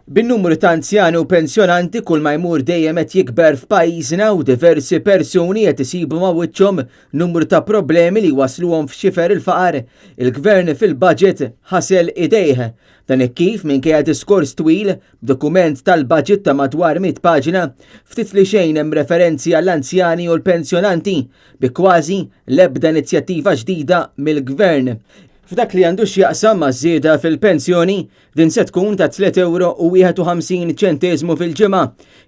Bin-numru ta' anzjani u pensjonanti kull ma jmur dejjem qed jikber f'pajjiżna u diversi persuni qed isibu ma' wiċċhom numru ta' problemi li wasluhom f'xifer il-faqar, il-Gvern fil-budget ħasel idejh. Dan hekk kif minkejja diskors twil b'dokument tal-budget ta' madwar 100 paġna, ftit li xejn hemm referenzi għall-anzjani u l-pensjonanti, bi kważi l-ebda inizjattiva ġdida mill-Gvern. F'dak li għandu x'jaqsam maż-żieda fil-pensjoni, din se tkun ta' 3 ewro u 51 ċenteżmu fil-ġimgħa.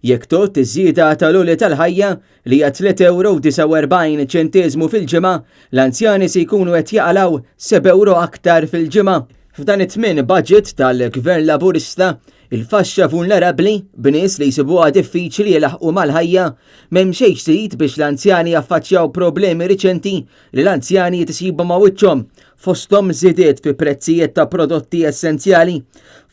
Jekk tgħodd iż-żieda tal-għoli tal-ħajja, li hija 3 ewro u 49 ċenteżmu fil-ġimgħa, l-anzjani se jkunu qed jaqalgħu 7 ewro aktar fil-ġimgħa. F'dan it-tmien budget tal-Gvern Laburista, il-faxxa vulnerabbli, b'nies li jsibuha diffiċli jlaħħqu mal-ħajja, m'hemm xejn ġdid biex l-anzjani jaffaċċjaw problemi riċenti li l-anzjani qed isibu ma' wiċċhom, fosthom żidiet fi prezzijiet ta' prodotti essenzjali.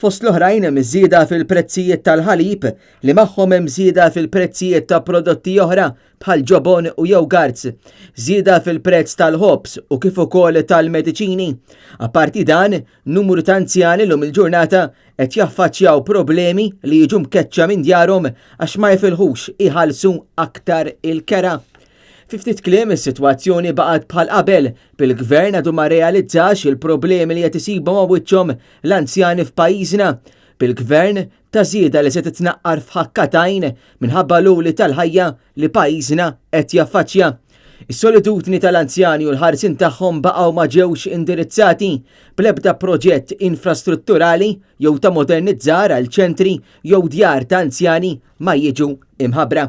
Fost l-oħrajn hemm żieda fil-prezzijiet tal-ħalib li magħhom hemm żieda fil-prezzijiet ta' prodotti oħra bħal ġobon u jowgarts, żieda fil-prezz tal-ħobż u kif ukoll tal-mediċini. Apparti dan, numru ta' anzjani llum il-ġurnata qed jaffaċċjaw problemi li jiġu mkeċċa minn djarhom għax ma jifilħux iħallsu aktar il-kera. Fi ftit kliem is-sitwazzjoni baqgħet bħal qabel, bil-Gvern għadu ma realizzax il-problemi li qed isibu ma' wiċċhom l-anzjani f'pajjiżna. Bil-Gvern ta żieda li se titnaqqar f'ħakka t'għajn minħabba l-għoli tal-ħajja li pajjiżna qed jaffaċċja. Is-solitudni tal-anzjani u l-ħarsien tagħhom baqgħu ma ġewx indirizzati bl-ebda proġett infrastrutturali jew ta' modernizzar għal ċentri jew djar ta' anzjani ma jiġu imħabbra.